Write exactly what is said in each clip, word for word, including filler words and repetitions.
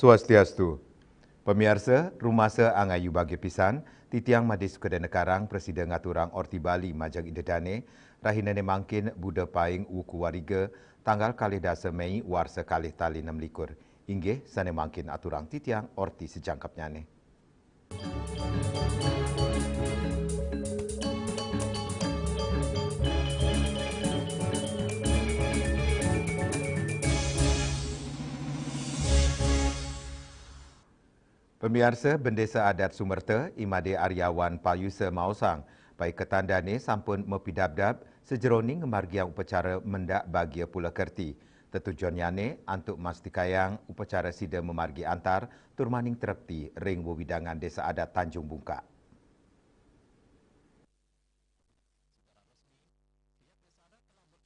Swastiastu. Pamiarsa, rumasa angayu bagia pisan, titiang Made Sukadana Karang prasida ngaturang Orti Bali majeng Ida Dane, rahinane mangkin Buda Paing Wuku Wariga, tanggal kalih dasa Mei warsa kalih tali enam likur. Inggih, sane mangkin aturang titiang Orti sajangkepnyane. Pamiarsa, Bendesa Adat Sumerta, I Made Aryawan Payusa maosang, paiketan dane sampun mapidabdab sajeroning ngamargiang upacara mendak bagia pula kerti. Tetujonnyane antuk mastikayang upacara sida mamargi antar tur maning trepti ring wewidangan Desa Adat Tanjung Bungkak.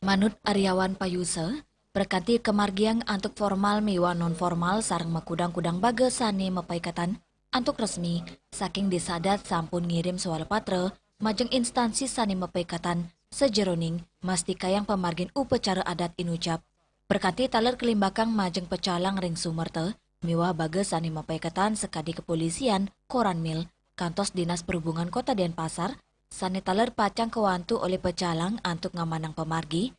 Manut Aryawan Payusa, prakanti kamargiang antuk formal miwah non-formal sareng makudang-kudang baga sane mapaiketan antuk resmi saking Desa Adat sampun ngirim swara patra majeng instansi sane mapaiketan sajeroning mastikayang pamargin upacara adat inucap. Prakanti taler kalimbakang majeng pecalang ring sumerta miwah baga sane mapaiketan sakadi kepolisian, Koramil, kantos Dinas Perhubungan Kota Denpasar, sane taler pacang kawantu olih pecalang antuk ngamanang pamargi.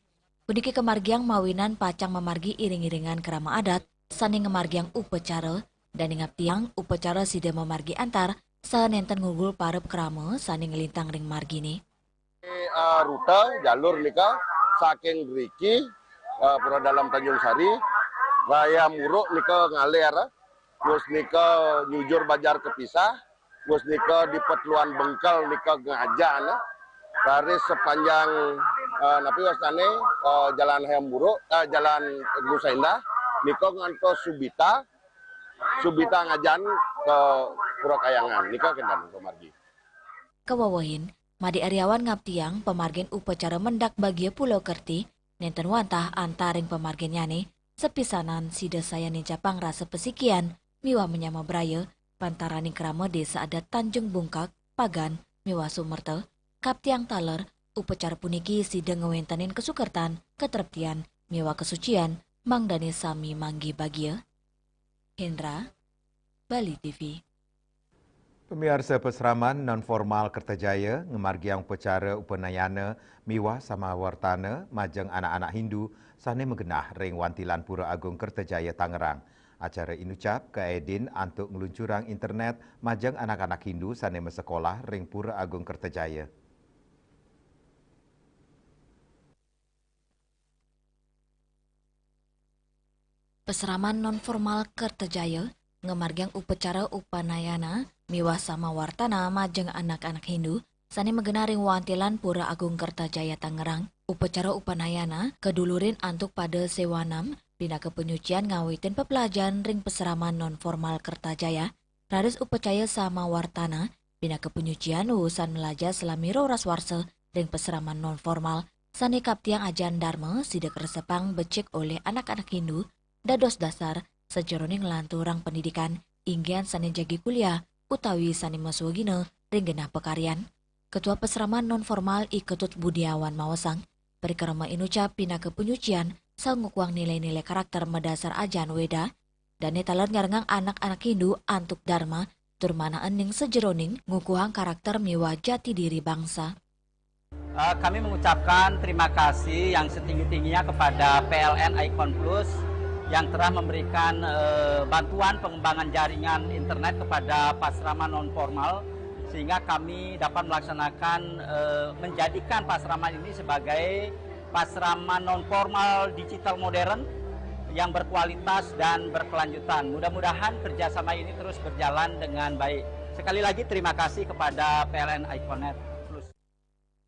Puniki kamargiang mawinan pacang mamargi iring-iringan krama adat sane ngamargiang upacara, dane ngaptiang upacara sida mamargi antar saha nenten ngugul parab krama sane nglintang ring margine. Eh, rute jalur nika saking driki, eh, Pura Dalam Tanjung Sari, Raya Muruk nika ngaler, terus nika nyujur Bajar Kepisah, terus nika di Petluan Bengkel nika ngajan, raris sepanjang, eh, napi wastane, eh, Jalan Hayam Muruk, eh, Jalan Nusa Indah, nika ngantos Subita, Subita ngajan ke Pura Kayangan, nika kenten pamargi. Kawewehin, Made Aryawan ngaptiang pamargin upacara mendak bagia pula kerti, nenten wantah antaring pamarginnyane, sapisanan sida sayan nincapang rasa pasikian miwah manyama braya, pantaraning krama Desa Adat Tanjung Bungkak, Pagan, miwah Sumerta, kaptiang taler, upacara puniki sida ngwentenin kasukertan, katreptian, miwah kasucian, mangdane sami manggih bagia. Hendra, Bali T V. Pamiarsa, pasraman non-formal Kertajaya ngamargiang upacara upanayana miwah samawartana majeng anak-anak Hindu sane magenah ring Wantilan Pura Agung Kertajaya, Tangerang. Acara inucap kaedin antuk ngluncurang internet majeng anak-anak Hindu sane masekolah ring Pura Agung Kertajaya. Pasraman non-formal Kertajaya ngamargiang upacara upanayana miwah samawartana majeng anak-anak Hindu sane magenah ring Wantilan Pura Agung Kertajaya, Tangerang. Upacara upanayana kadulurin antuk pada sewanam pinaka panyucian ngawitin peplajahan ring pasraman non-formal Kertajaya, raris upacara samawartana pinaka panyucian wusan mlajar salami roras warsa ring pasraman non-formal sane kaptiang ajaran Dharma sida kresepang becik olih anak-anak Hindu dados dasar sajeroning nglanturang pendidikan inggihan sane jagi kuliah utawi sane maswagina ring genah pakaryan. Ketua Pasraman Non-Formal I Ketut Budiawan maosang, parikrama inucap pinaka panyucian saha ngukuhang nilai-nilai karakter madasar ajaran Weda, dane taler nyarenggang anak-anak Hindu antuk Dharma tur manah ening sajeroning ngukuhang karakter miwah jati diri bangsa. Eh, kami mengucapkan terima kasih yang setinggi-tingginya kepada P L N Icon Plus yang telah memberikan, eh, bantuan pengembangan jaringan internet kepada pasraman non-formal, sehingga kami dapat melaksanakan, eh, menjadikan pasraman ini sebagai pasraman non-formal digital modern yang berkualitas dan berkelanjutan. Mudah-mudahan kerjasama ini terus berjalan dengan baik. Sekali lagi, terima kasih kepada P L N Iconet Plus.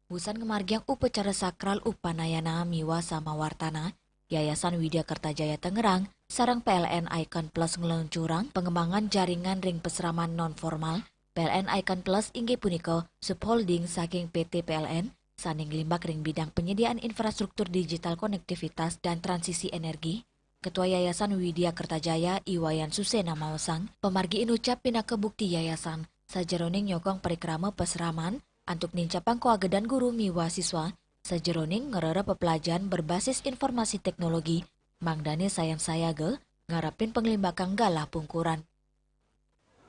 Wusan ngamargiang upacara sakral upanayana miwah samawartana, Yayasan Widya Kertajaya Tangerang sareng P L N Icon Plus ngluncurang pengembangan jaringan ring pasraman non-formal. P L N Icon Plus inggih punika subholding saking P T P L N sane nglimbak ring bidang panyediaan infrastruktur digital, konektivitas, dan transisi energi. Ketua Yayasan Widya Kertajaya, I Wayan Susena maosang, pamargi inucap pinaka bukti yayasan sajeroning nyokong parikrama pasraman antuk nincapang kawagedan guru miwah siswa sajeroning ngrereh peplajahan berbasis informasi teknologi, mangdane sayan sayaga ngarepin panglimbakan galah pungkuran.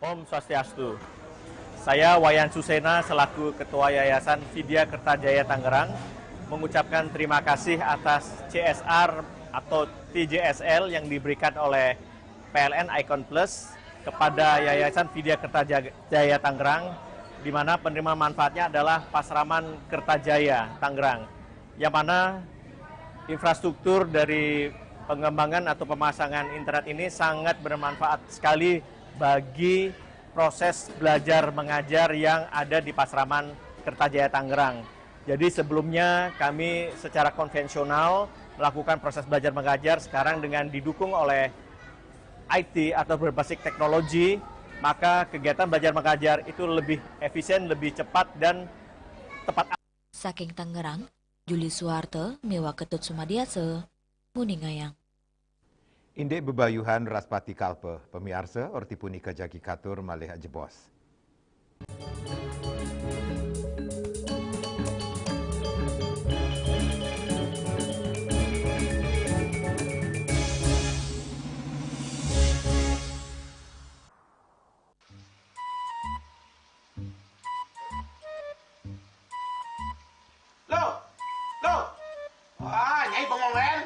Om Swastiastu. Saya Wayan Susena selaku Ketua Yayasan Vidya Kertajaya Tangerang mengucapkan terima kasih atas C S R atau T J S L yang diberikan oleh P L N Icon Plus kepada Yayasan Vidya Kertajaya Tangerang, di mana penerima manfaatnya adalah Pasraman Kertajaya Tangerang, yang mana infrastruktur dari pengembangan atau pemasangan internet ini sangat bermanfaat sekali bagi proses belajar mengajar yang ada di Pasraman Kertajaya Tangerang. Jadi sebelumnya kami secara konvensional melakukan proses belajar mengajar, sekarang dengan didukung oleh I T atau berbasis teknologi, maka kegiatan belajar mengajar itu lebih efisien, lebih cepat, dan tepat. Saking Tangerang, Juli Suwarte miwah Ketut Sumadiasa, nguningayang. Indik bebayuhan Raspati Kalpa, pamiarsa, orti punika jagi katur malih jebos. Loh, loh. Wah, Nyai bengong, Len.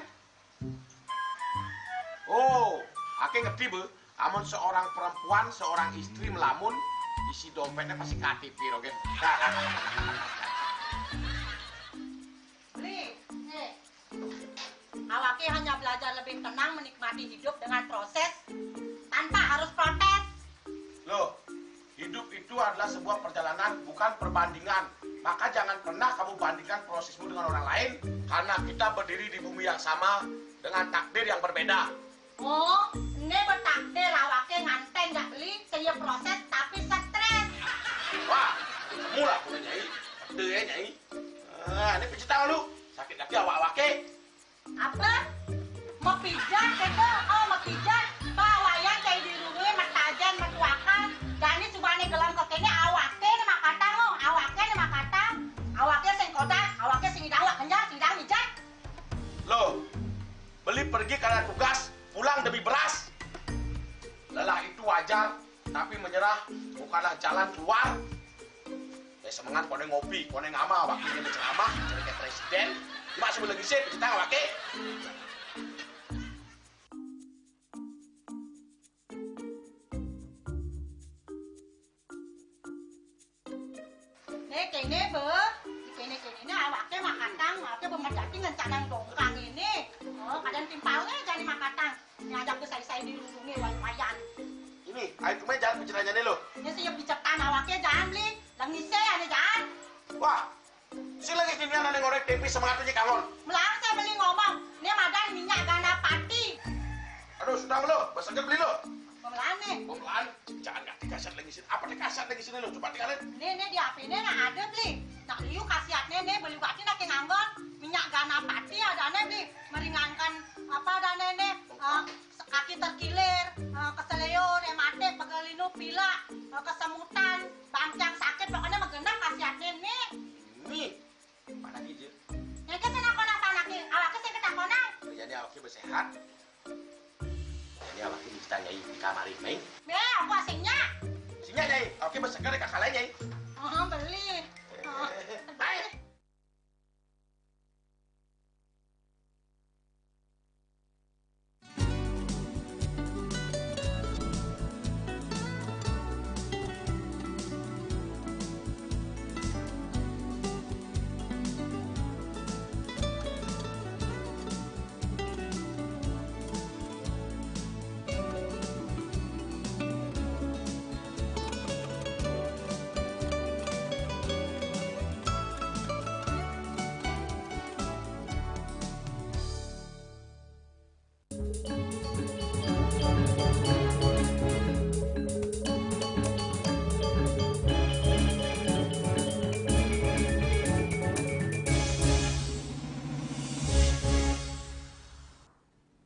Oh, aké ngerti, Be. Amun seorang perempuan, seorang istri melamun, isi dompetnya pasti K T P, Rogen. Beli, eh, awaké hanya belajar lebih tenang menikmati hidup dengan proses tanpa harus protes. Loh, hidup itu adalah sebuah perjalanan, bukan perbandingan. Maka jangan pernah kamu bandingkan prosesmu dengan orang lain, karena kita berdiri di bumi yang sama dengan takdir yang berbeda. Oh, né bertakdir awaké nganten jak Beli, sing ya proses tapi stres. Wah, kamu lah punya Nyai. Ada ya, Nyai. Ah, ini pijit tangan lu. Sakit hati awak-awaké. Apa? Mapijat kéto? Oh, mapijat. Ba Wayan cai dirurui, matajen, matuakan. Jani subané gelem kéné awaké né makatang, oh. Awaké né makatang. Awaké sing kodas, awaké sing idang awak kenjal, sing idang mijat. Loh, Beli pergi karena tugas, pulang demi beras. Lelah itu wajar, tapi menyerah bukanlah jalan keluar. Eh, semengan koné ngopi, koné ngamal, wakilnya menceramah, jadi kayak presiden. Cuma sebelum lagi sih, kita nggak pakai. Né kéné, Be. Kéné-kéné né awaké makatang, awaké bemedati ngencanang dongkang ini. Oh, kadén timpalné jani makatang. Ngajak besai-sai dirurungi Wayan. Ini, ayo kemana jalan picetannya nih lo? Ya sih, ya picetan awaké jalan Beli. Lengisé ané jalan. Wah, si Lengis ini ané ngorék tempe semangat aja kangon. Melarang saya Beli ngomong, né madan minyak ganapati. Aduh, sudah lo, besaknya Beli lo. Pemelané. Pemelaan, jangan ngerti kasat Lengisin. Apa nih kasat Lengisin lo? Coba tinggalin. Né, né di H P-né nah ada, Beli. Nah, liu khasiatné né, Beli bati nak nganggon minyak ganapati adané, Beli. Meringankan apa adané né, eh, kaki terkilir, eh, keseleo, rematik, pegal linu, pilek, eh, kesemutan, bangkiang sakit, pokoknya mah genep khasiatné né. Nih, mana gitu? Nyai ké sing nakon apa anaké? Awaké sing ketakonan. Jadi awaké bersehat. Jadi awaké bisa Nyai di kamar ini. Bé, apa sing nyak? Sing nyak, Nyai. Awaké berseger kakak lain, Nyai. Oh, Beli. Oh, Beli.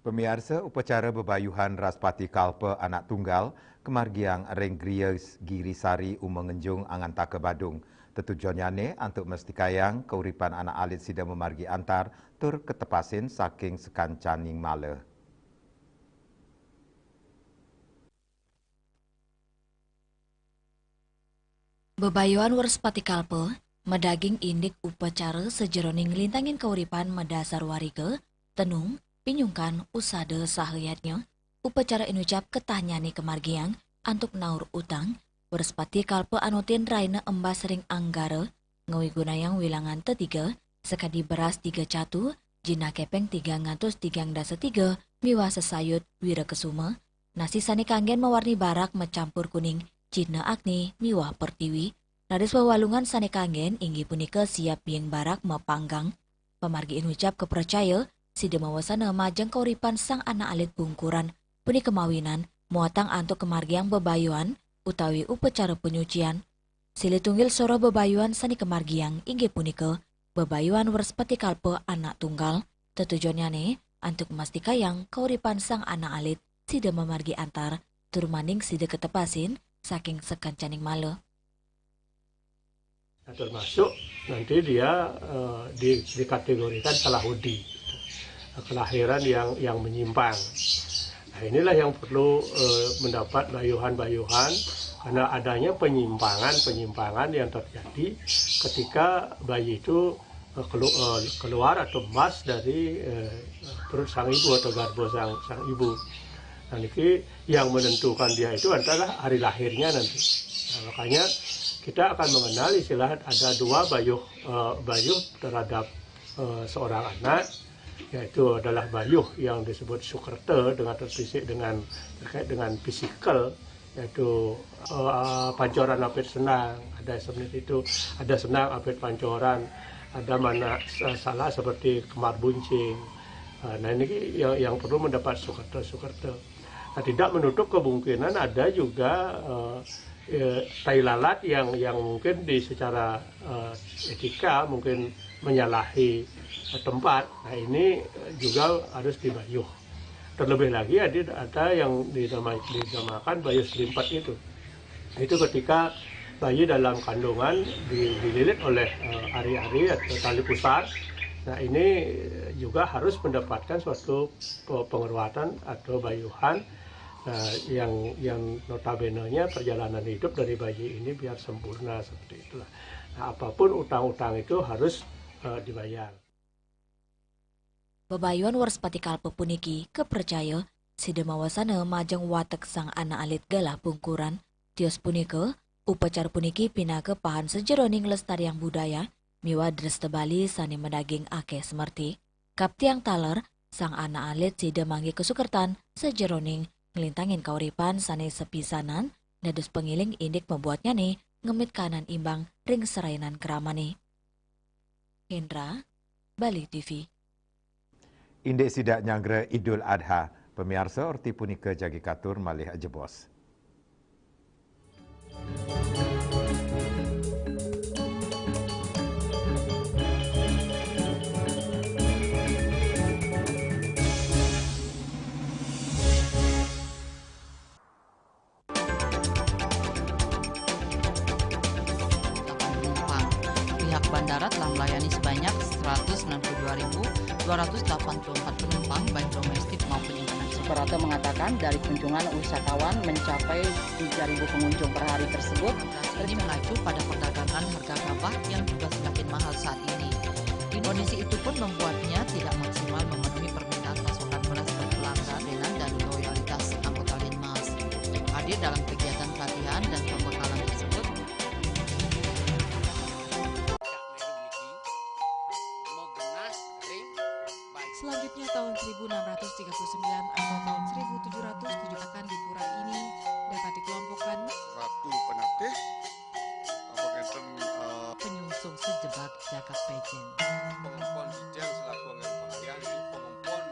Pamiarsa, upacara bebayuhan Raspati Kalpa anak tunggal kamargiang ring Griya Girisari Uma Ngenjung Angantaka Badung. Tetujonnyané antuk mestikayang kauripan anak alit sida mamargi antar tur katepasin saking sakancaning mala. Bebayuan Wrespati Kalpa, madaging indik upacara sajeroning nglintangin kauripan madasar wariga, tenung, pinyungkan, usada saha yadnya, upacara inucap ketahnyane kamargiang antuk naur utang, Wrespati Kalpa anutin raina embas ring anggara, ngawigunayang wilangan tetiga, sakadi beras tiga catu, jinah kepeng tigang atus tigang dasa tiga, miwah sesayut wira kesuma, nasi sane kanggen mawarni barak macampur kuning, cihna agni miwah pertiwi, raris wewalungan sane kanggen inggih punika siap biing barak mapanggang. Pamargi inucap kapracaya, sida mawasana majeng kauripan sang anak alit pungkuran, punika mawinan muatang antuk kamargiang bebayuan utawi upacara panyucian. Silih tunggil soroh bebayuan sane kamargiang inggih punika bebayuan Wrespati Kalpa anak tunggal, tetujonnyane antuk mastikayang kauripan sang anak alit, sida mamargi antar, tur maning sida katepasin saking sakancaning mala. Nah, termasuk nanti dia, eh, di-, dikategorikan salah hudi, kelahiran yang yang menyimpang. Nah, inilah yang perlu, eh, mendapat bayuhan-bayuhan karena adanya penyimpangan-penyimpangan yang terjadi ketika bayi itu, eh, kelu-, eh, keluar atau emas dari, eh, perut sang ibu atau garbo sang sang ibu. Nah, niki yang menentukan dia itu adalah hari lahirnya nanti. Nah, makanya kita akan mengenal istilah ada dua bayuh, eh, bayuh terhadap, eh, seorang anak, yaitu adalah bayuh yang disebut sukerta dengan terpisik dengan, terkait dengan fisikal, yaitu, eh, pancoran apit senang, ada seperti itu, ada senang apit pancoran, ada mana, eh, salah seperti kemar buncing. Eh, nah, ini yang yang perlu mendapat sukerta-sukerta. Nah, tidak menutup kemungkinan ada juga, eh, eh, tai lalat yang yang mungkin di secara, eh, etika mungkin menyalahi, eh, tempat. Nah, ini, eh, juga harus dibayuh. Terlebih lagi ada ada yang dinama dinamakan bayuh selimpet itu. Itu ketika bayi dalam kandungan di dililit oleh, eh, ari-ari atau tali pusar. Nah, ini juga harus mendapatkan suatu pe penguatan atau bayuhan, eh, yang yang notabenenya perjalanan hidup dari bayi ini biar sempurna seperti itulah. Nah, apapun utang-utang itu harus, eh, dibayar. Bebayuan Wrespati Kalpa puniki kapracaya sida mawasana majeng watek sang anak alit galah pungkuran. Tios punika, upacara puniki pinaka pahan sajeroning lestariang budaya miwah dresta Bali sane madaging akeh semerti. Kaptiang taler, sang anak alit sida manggi kasukertan sajeroning nglintangin kauripan sane sapisanan dados pangiling indik mabuatnyane ngemit kahanan imbang ring serayanan kramane. Hendra, Bali T V. Indik sida nyanggra Idul Adha, pamiarsa, orti punika jagi katur malih ajebos. Delapan penumpang. Pihak bandara telah melayani sebanyak seratus sembilan puluh dua ribu dua ratus delapan puluh empat penumpang, baik domestik maupun internasional. Suprapto mengatakan, dari kunjungan wisatawan mencapai tiga ribu pengunjung per hari tersebut. Ini mengacu pada perdagangan harga gabah yang juga semakin mahal saat ini. Kondisi itu pun membuatnya tidak maksimal memenuhi permintaan pasokan beras berkelanjutan dan loyalitas anggota Linmas. Hadir dalam kegiatan pelatihan dan pembekalan tersebut, selanjutnya, tahun seribu enam ratus tiga puluh sembilan atau tahun seribu tujuh ratus tujuh akan di pura ini dapat dikelompokkan Ratu Penatih, apa ngenten, eh, penyungsung sejebak jagat pejen. Pengempon Sijang selaku anggaran pengalihan, jadi pengempon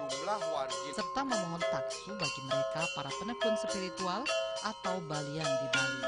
jumlah wargi. Serta memohon taksu bagi mereka para penekun spiritual atau balian di Bali.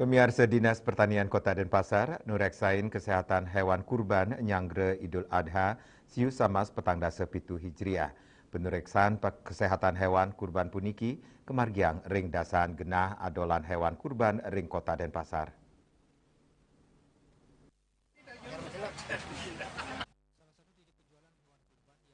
Miarsa, Dinas Pertanian Kota Denpasar nureksain kesehatan hewan kurban nyanggra Idul Adha siu samas petang dasa pitu Hijriah. Penureksan pe-, kesehatan hewan kurban puniki kamargiang ring dasaan genah adolan hewan kurban ring Kota Denpasar.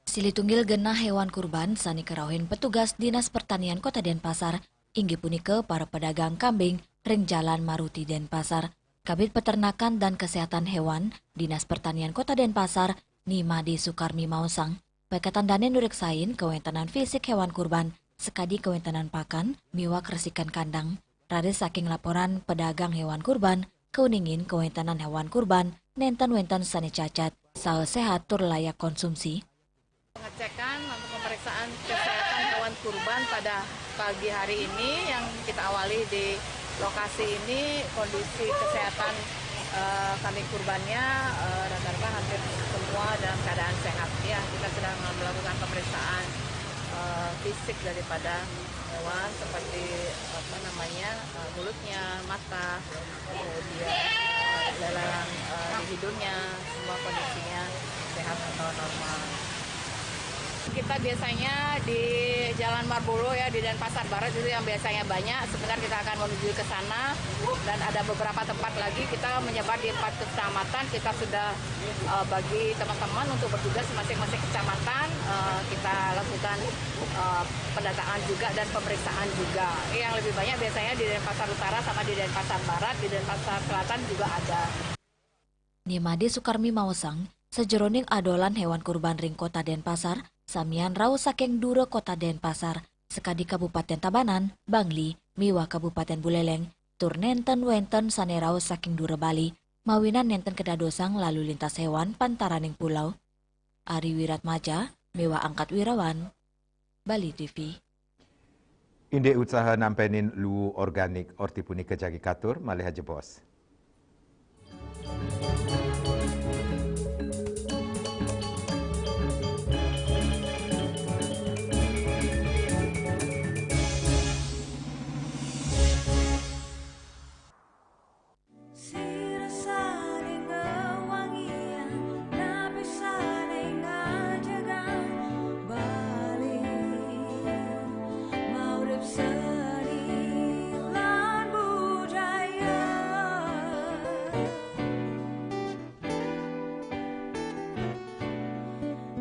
Silih tunggil genah hewan kurban sane karauhin petugas Dinas Pertanian Kota Denpasar, inggih punika para pedagang kambing ring Jalan Maruti Denpasar. Kabid Peternakan dan Kesehatan Hewan, Dinas Pertanian Kota Denpasar, Ni Made Sukarmi maosang, paiketan dane nureksain kawentenan fisik hewan kurban, sakadi kawentenan pakan, miwah karesikan kandang. Raris saking laporan pedagang hewan kurban, kauningin kawentenan hewan kurban nenten wenten sane cacat, saha sehat tur layak konsumsi. Pengecekan untuk pemeriksaan kesehatan hewan kurban pada pagi hari ini yang kita awali di lokasi ini, kondisi kesehatan, eh, kambing kurbannya, eh, rata-rata hampir semua dalam keadaan sehat. Ya, kita sedang melakukan pemeriksaan, eh, fisik daripada hewan seperti, apa namanya, eh, mulutnya, mata, kemudian, eh, lelang, eh, di hidungnya, semua kondisinya sehat atau normal. Kita biasanya di Jalan Marbolo ya, di Denpasar Barat itu yang biasanya banyak. Sebentar kita akan menuju ke sana dan ada beberapa tempat lagi. Kita menyebar di empat kecamatan. Kita sudah, eh, bagi teman-teman untuk bertugas di masing-masing kecamatan. Eh, kita lakukan, eh, pendataan juga dan pemeriksaan juga. Yang lebih banyak biasanya di Denpasar Utara sama di Denpasar Barat, di Denpasar Selatan juga ada. Ni Made Sukarmi maosang, sajeroning adolan hewan kurban ring Kota Denpasar, samian rauh saking dura Kota Denpasar, sakadi Kabupaten Tabanan, Bangli, miwah Kabupaten Buleleng, tur nenten wenten sane rauh saking dura Bali, mawinan nenten kadadosang lalu lintas hewan pantaraning pulau. Ari Wiratmaja miwah Angkat Wirawan, Bali T V. Indik utsaha nampenin luu organik, orti punika jagi katur, malih ajebos. Sira sane ngawangiang, napi sane ngajegang Bali, maurip seni lan budaya.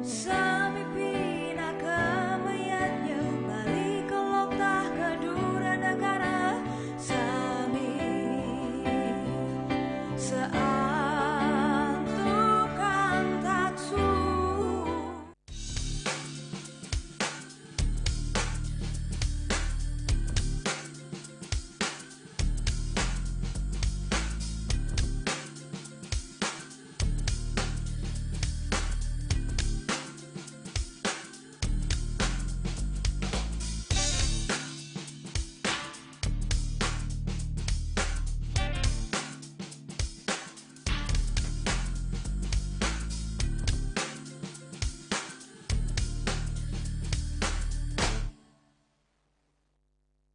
Sami pinaka mayadnya, Bali kelok tah ka dura negara, sami saantukan taksu.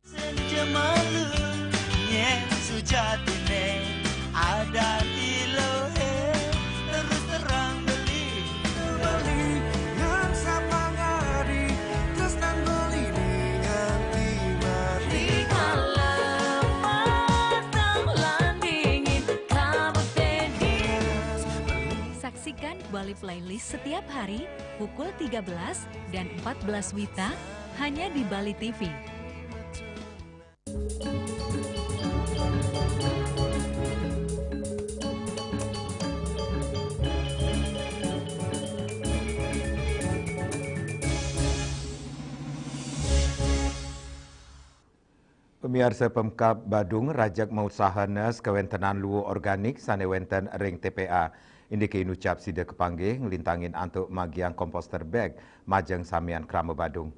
Senja malu, nyen sujatine ada ilohe, terus terang beli. Beli ngan sapangadi, tresnan beli nganti mati. Rikala matang lan dingin, kabut teddy. Saksikan Bali Playlist setiap hari pukul tiga belas dan empat belas wita hanya di Bali T V. Pamiarsa, Pemkab Badung rajeg mausaha nes kawentenan luur organik sane wenten ring T P A. Indike inucap sida kapanggih nglintangin antuk magiang komposter bag majeng samian krama Badung.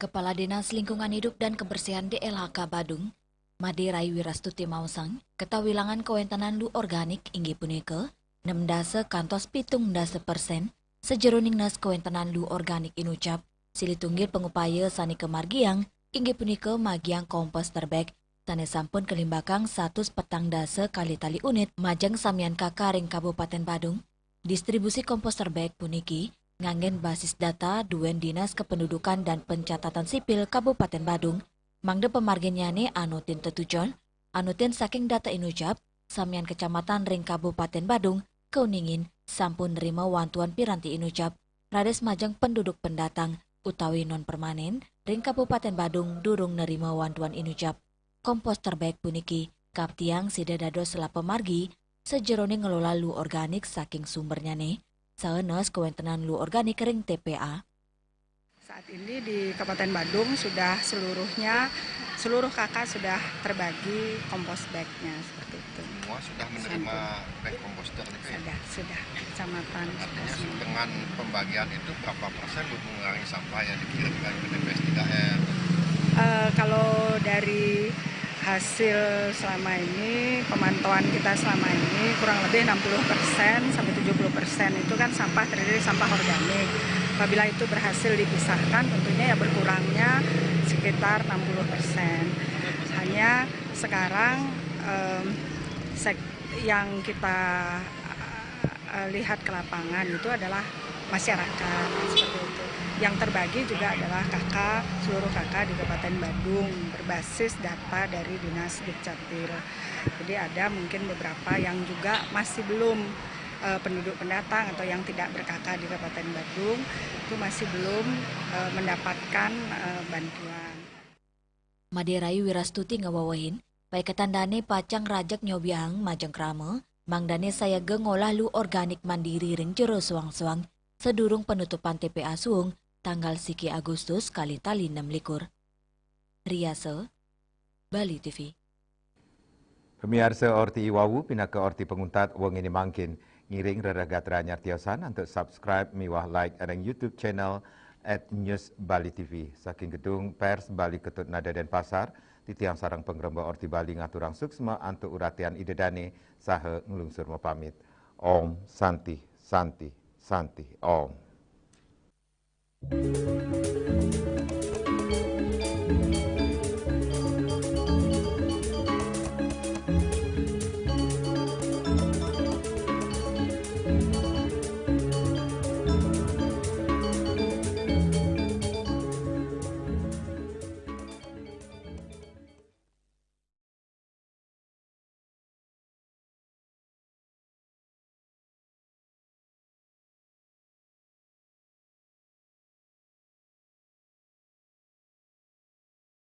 Kepala Dinas Lingkungan Hidup dan Kebersihan D L H K Badung, Made Rai Wirastuti maosang, katawilangan kawentenan luur organik inggih punika nem dasa kantos pitung dasa persen sajeroning nes kawentenan luur organik inucap Silih tunggil pangupaya sané kamargiang inggih punika magiang composter bag sané sampun kalimbakang satus petang dasa kali tali unit majeng samian K K ring Kabupaten Badung. Distribusi composter bag puniki nganggén basis data duén Dinas Kependudukan dan Pencatatan Sipil Kabupaten Badung, mangda pamarginnyané anutin tetujon, anutin saking data inucap, samian kecamatan ring Kabupaten Badung kauningin sampun nrima wantuan piranti inucap, raris majeng penduduk pendatang utawi non permanen ring Kabupaten Badung durung nerima wantuan inucap. Composter bag puniki kaptiang sida dados sela pamargi sajeroning ngelola lu organik saking sumbernyané, saenes kawentenan lu organik ring T P A. Saat ini di Kabupaten Badung sudah seluruhnya, seluruh K K sudah terbagi compost bag-nya seperti itu. Semua sudah menerima bag composter itu ya? Sudah, sudah. Kecamatan sudah semua. Artinya dengan pembagian itu berapa persen buat mengurangi sampah yang dikirimkan ke T P S tiga R? Eh, kalau dari hasil selama ini, pemantauan kita selama ini kurang lebih enam puluh persen sampai tujuh puluh persen itu kan sampah terdiri sampah organik. Apabila itu berhasil dipisahkan, tentunya ya berkurangnya sekitar enam puluh persen. Hanya sekarang, em, sek-, yang kita, eh, lihat ke lapangan itu adalah masyarakat, seperti itu. Yang terbagi juga adalah K K, seluruh K K di Kabupaten Badung, berbasis data dari Dinas Dukcapil. Jadi ada mungkin beberapa yang juga masih belum, eh, penduduk pendatang atau yang tidak ber-K K di Kabupaten Badung, itu masih belum, eh, mendapatkan, eh, bantuan. Madé Rai Wirastuti ngawewehin, paiketan dané pacang rajeg nyobiahang majeng krama, mangdané sayaga ngolah lu organik mandiri ring jero suang-suang, sadurung penutupan T P A suung tanggal siki Agustus kalih tali enam likur. Riasa, Bali T V. Pamiarsa, orti iwawu pinaka orti panguntat wenginé mangkin. Ngiring rereh gatra anyar tiosan antuk subscribe miwah like ring YouTube channel at News Bali T V. Saking Gedung Pers Bali Ketut Nada Denpasar, titiang sareng pangremba Orti Bali ngaturang suksma antuk uratian Ida Dané saha nglungsur mapamit. Om Santi, Santi, Santi, Om.